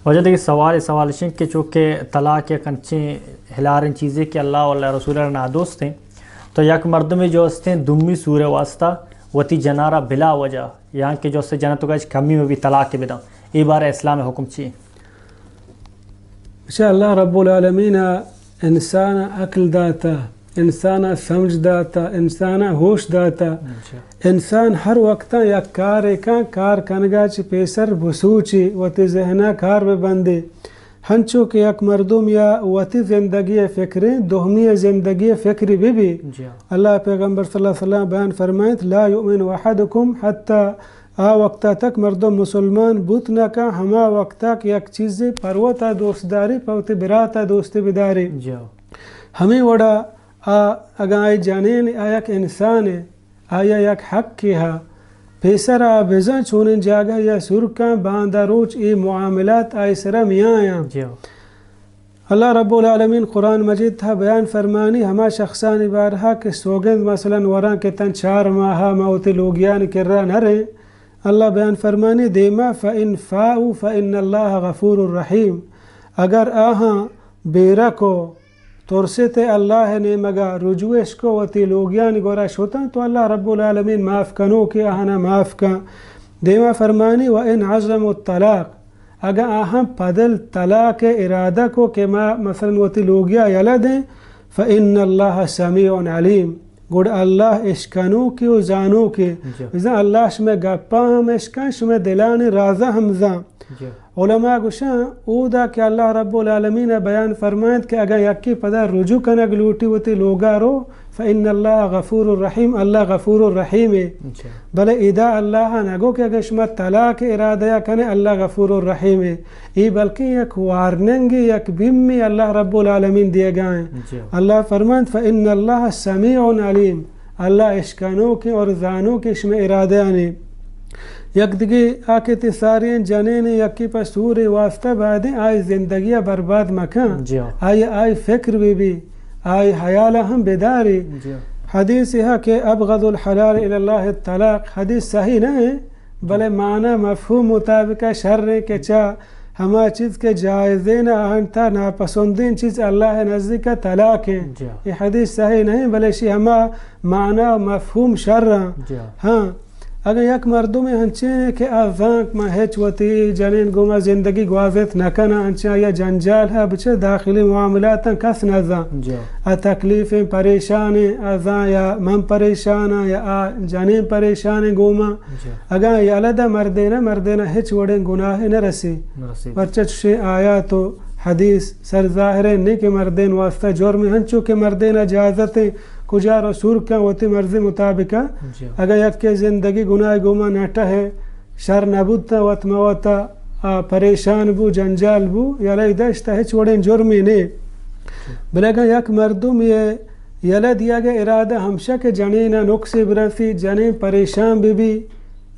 واجہ دگہ سوال، سوال اش انت کہ چونکہ طلاق یک انچیں ہلاریں چیزے کہ اللہ و اللہ رسول ء را نادوست ہیں، تو یک مردمے جو استیں دومی سور ء واسطہ وتی جنارا بلا وجہ یا کہ جو است جنت کا کمی میں بھی طلاق بداں، اے بارے اسلام حکم چی؟ اچھا، اللہ رب العالمین انسان عقل داتا، انسان سمجھ داتا، انسان ہوش داتا۔ اچھا۔ انسان ہر وقتا یک کار کن، کار کنگا چہ پیسر بسوچی، وتی ذہنا کار ببندی۔ ہنچو کہ یک مردم یا وتی زندگی فکریں، دومی زندگی فکری ببی۔ جی۔ اللہ پیغمبر صلی اللہ علیہ وسلم بیان فرمائیت، لا یؤمن احدکم حتی، آ وقتا تک مردم مسلمان بوت نہ کن، ہما وقتا کہ یک چیزے پروتا دوست داری، پہ وتی براتا دوست بداری۔ جی۔ ہمیں وڑا آ اگاں آئی جنین آ یک انسانے، آیا یک حقے ہا، پیسر آ بزاں چونیں جاگہ یا سرکاں باندا روچ اے معاملات آئی سرا میایاں۔ جی۔ اللہ رب العالمین قرآن مجید تھا بیان فرمانی ہما شخصانی بارہا کہ سوگند مثلاً وراں کہ تن چار ماہا ما وتی لوگیانی کرا نہ ریں، اللہ بیان فرمانی دیما، فَإِنْ فَاءُوا فَإِنَّ اللَّهَ غَفُورٌ رَحِيمٌ، اگر آہاں بیرکو ترستے اللہ نیمگا رجوع اشکو وتی لوگیانی گورا شتاں تو اللہ رب العالمین معاف کنوکے آہانا معاف کن۔ دیما فرمانی، وَإِنْ عَزَمُوا الطَّلَاقَ، اگاں آہاں پدل طلاق ارادہ کو کہ ما مثلاً وتی لوگیا یلہ دیں، فَإِنَّ اللَّهَ سَمِيعٌ عَلِيمٌ، گڑ اللہ اشکنوکے و زانوکے۔ جی۔ بزاں اللہ شمئے گپا ہم اشکن، شمئے دلانی رازا ہم زان۔ جی۔ علماء گوشاں، اودا کہ اللہ رب العالمین بیان فرمائنت کہ اگاں یکے پدا رجوع کنگ لوٹی وتی لوگا رو، فإن اللہ غفور رحیم، اللہ غفور رحیم ہے۔ جی۔ بلے ادا اللہ نگو کہ اگاں شما طلاق ارادہ کنے اللہ غفور رحیم ہے، ای بلکہ یک وارننگ، یک بیمی اللہ رب العالمین دیگا ہیں۔ جی۔ اللہ فرمائنت، فإن اللہ سمیع علیم، اللہ اشکنوکیں اور زانوکیں شمئے ارادہ نے۔ یک دگہ آ کہ تی ساریں جنین یکی پہ سورے واسطہ بائدیں آئی زندگی ء برباد مکن۔ جی ہاں۔ آئی، آئی فکر بی بی، آئی حیال ہم بداری۔ جی ہاں۔ حدیث یہ کہ ابغض الحلال الی اللہ الطلاق، حدیث صحیح نہ ہے، بلے معنی مفہوم مطابق شر ہے کہ چا ہما چیز کہ جائزیں آہن تا ناپسندیں چیز اللہ نزدیک طلاق ہیں۔ جی ہاں۔ یہ حدیث صحیح نہیں، بلے شی ہما معنی و مفہوم شر ہیں۔ جی ہاں۔ ہاں۔ اگاں یک مردمے ہنچیں کہ آ زانت من ہچ وتی جنین گوما زندگی گوازینت نہ کناں، انچیں آئی ء جنجال ء بچے داخلی معاملاتاں کس نہ زانت۔ جی۔ آ تکلیفیں پریشانیں، آ زان یا من پریشاناں یا آ جنین پریشانیں گوما۔ جی۔ اگاں یلہ دہ مردین ء، مردین ء ہچ وڑیں گناہے نہ رسی۔ نہ رسی۔ پرچہ چشیں آیات و حدیث سر ظاہریں نی کہ مردین واسطہ جرمے، ہنچو کہ مردین ء اجازتیں کجا رو سور کن وتی مرضی مطابق۔ جی۔ اگاں یکے زندگی گناہ گوما نہ ٹہے، شر نہ بوت وت مہ وتا، آ، پریشان بو، جنجال بو، یلہ دشت ہچ وڑیں جرمے نے۔ بلے اگاں یک مردم یہ یلہ دیگ ارادہ ہمشہ کہ جنین نقصے برسی، جنین پریشان بہ بی،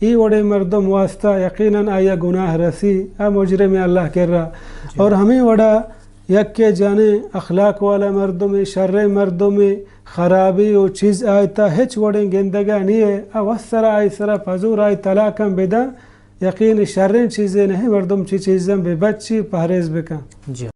ای وڑیں مردم واسطہ یقیناً آیا گناہ رسی، آ مجرم اللہ کرا۔ جی۔ اور ہمیں وڑا یکے جنیں اخلاق والا مردمے، شریں مردمے، خرابی و چیز آئی تا ہچ وڑیں گندگا نیے، آ وت سرا آئی سرا پزور آئی طلاقاں بدن، یقین شریں چیزے نہیں، مردم چی چیزاں بہ بچی پہریز بکن۔ جی۔